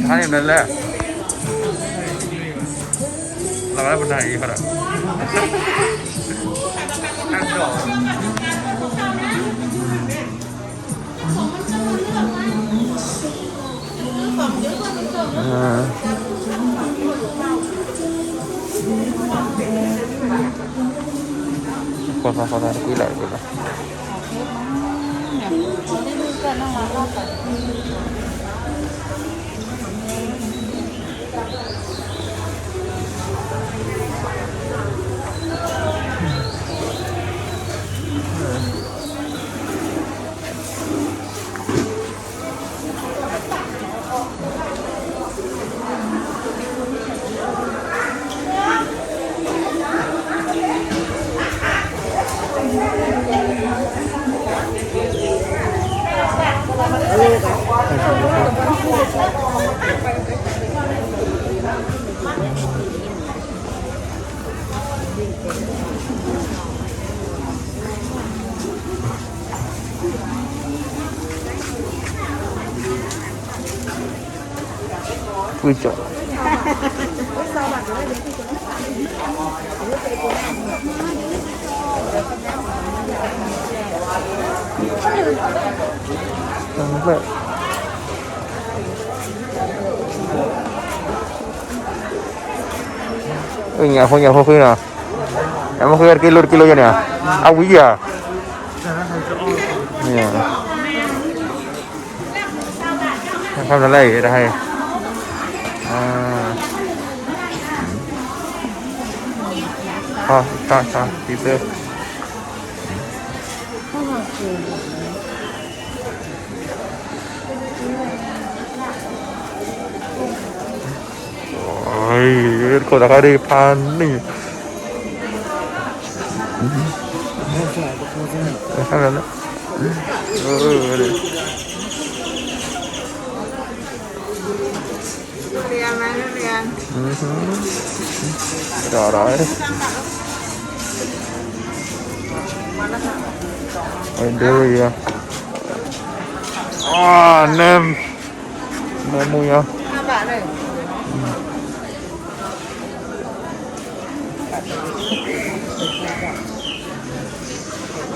ဖဲန့ၣ်မနုၤလဲၣ်, လီၤလၢပနၢ်အံၤဃီဒီး, ဃီသးဃီသးတကွံလၢ်တကွံလၢ်. ဝံၣ်ကၠီၣ်, ညၣ်ဖိညၣ်ဖိဃုနီၤ, ညၣ်ဖိဃုတကံလိတကံလိယဲၢ်န့ၣ်, အဝံၤယၤ, ခါမနုၤလဲၣ်အံၤတဟါအံၤ, ဆါဆါတံၤသၢ ခိၣ်တခါဒ်ဖးန့ၣ်, ဒီးဒီး, ဒ်ယၤ, အၢ နဲ နဲမူယၤ.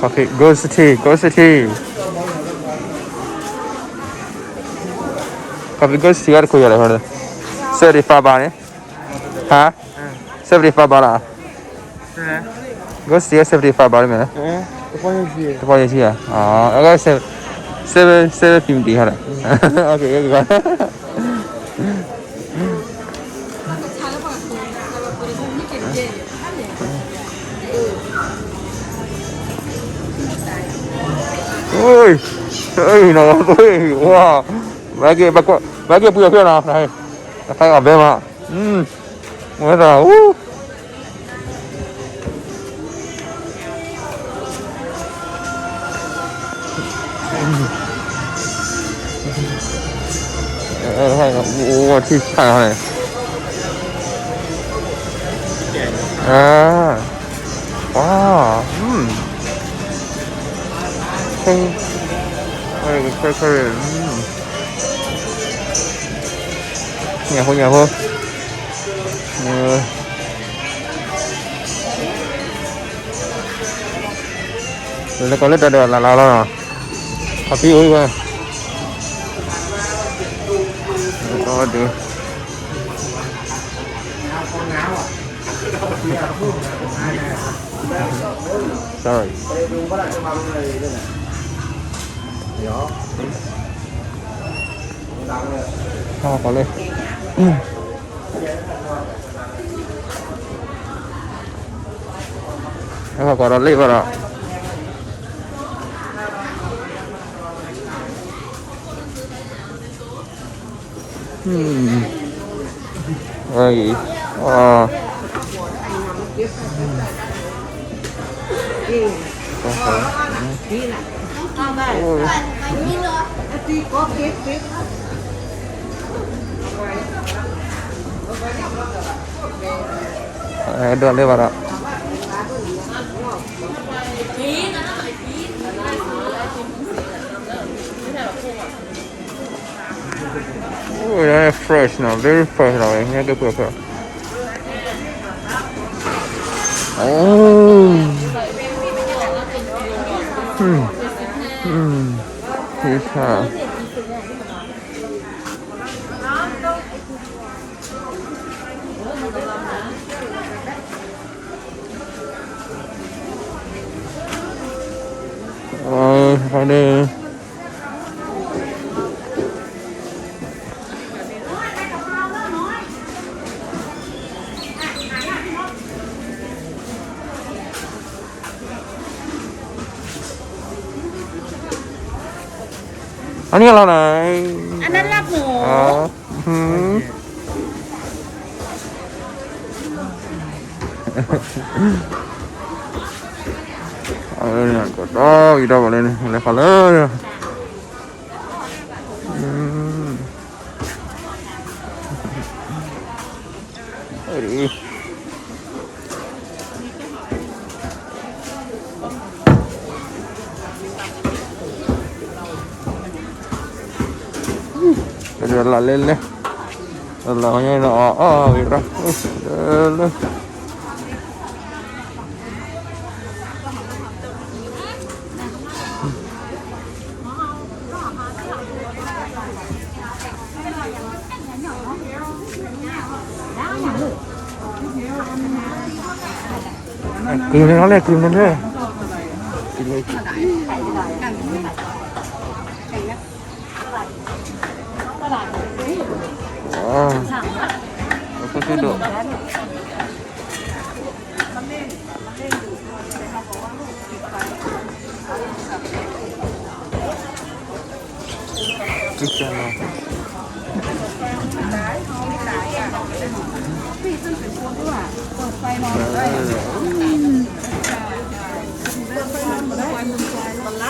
Coffee, Gold City, Gold City. Coffee Gold City ကတခိၣ်ယၤလဲၣ်, seventy five ဘၣ်န့ၣ်, ဟါ, seventy five ဘၣ်လီၤ. Gold City seventy five ဘၣ်လီၤမ့ၢ်, တပီၢ်ယဲၢ်ဆံဧါ, seven fifty ဟါလဲၣ်. Ôi, ôi, nó, ôi, wow. Bác kia, bác kia, bác kia, bác kia, nó, này. Nó phải ở bên mà. Ừ. Mới là, uh. Ơ, hay là, ủa, ủa, thì phải hỏi. À. Wow. Hmm. Hey. Hey, hey, hey. Hmm. Nhà hô, nhà hô. Ờ. Lê có lết ra được là lao lo. Có tí ối qua. Có được. Sorry. Không có lê. Em vào có đó lê vào đó. Hmm. Ôi. Ờ. Ôi. Ê, được đấy bạn ạ. အိၣ် fresh နီၤ, very fresh လီၤဝဲ ညါက့ၤပှဲၤဖဲ အိၣ် ဟ့ၣ်ဆါ အၢ ဟါဒီး อันนี้อะไรนะ อันนั้นลาบหมู อ๋อ อืม အၢ ကတီၢ်ကတီၢ်ဘၣ်လၢန့ၣ် လဲၤခီလၢ အၢ လၢလၢ လၢလၢ အီၣ်အီၣ်ဂ့ၤရၣ် လၢလၢ ကုၤန့ၣ်လီၤလဲၣ် ကုၤန့ၣ်လဲၣ် ကုၤန့ၣ် အါ အခိၣ်သ့ၣ်ဒိၣ် ကံၢ်ကၢ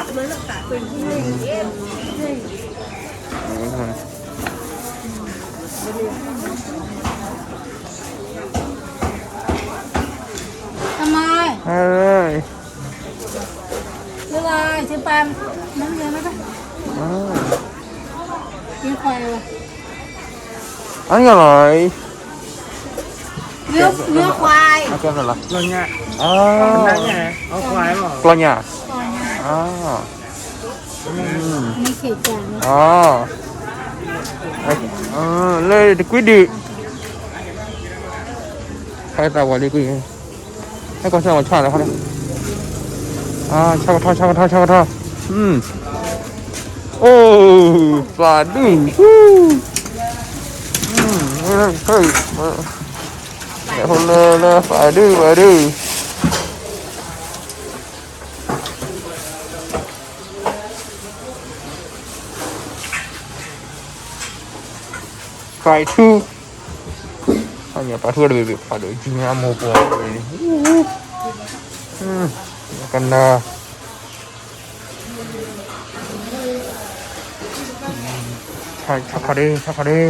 နီၤ ทำไม เฮ้ย เวลาจะไปน้ำเย็นไหมคะ อ่า กินควายเลย อันนี้อร่อย เนื้อ เนื้อควาย เอาแก้มหน่อยเหรอ กลอนเนี่ย อ๋อ กลอนเนี่ย เอาควายเปล่า กลอนเนี่ย กลอนเนี่ย อ๋อ อืม ไม่เข็ดจัง อ๋อ เออ เลยตะกุ้ยดื้อ ใครตาบอดเลยกุ้ย ให้ก่อน ใช่ก่อน ใช่แล้วครับ อ่า ชอบกระท่อม ชอบกระท่อม ชอบกระท่อม อืม โอ้ ปลาดื้อ อืม เฮ้ย เฮ้ย เดี๋ยวคนเลยนะ ปลาดื้อ ปลาดื้อ fry too အါ ပာ်ထူၣ်တဘ့ၣ်ဘ့ၣ် ဖးဒိၣ်ကံအမိၢ်ပှၢ်န့ၣ် ကနၣ် ဆၣ်ခီဒ့ ဆၣ်ခီဒ့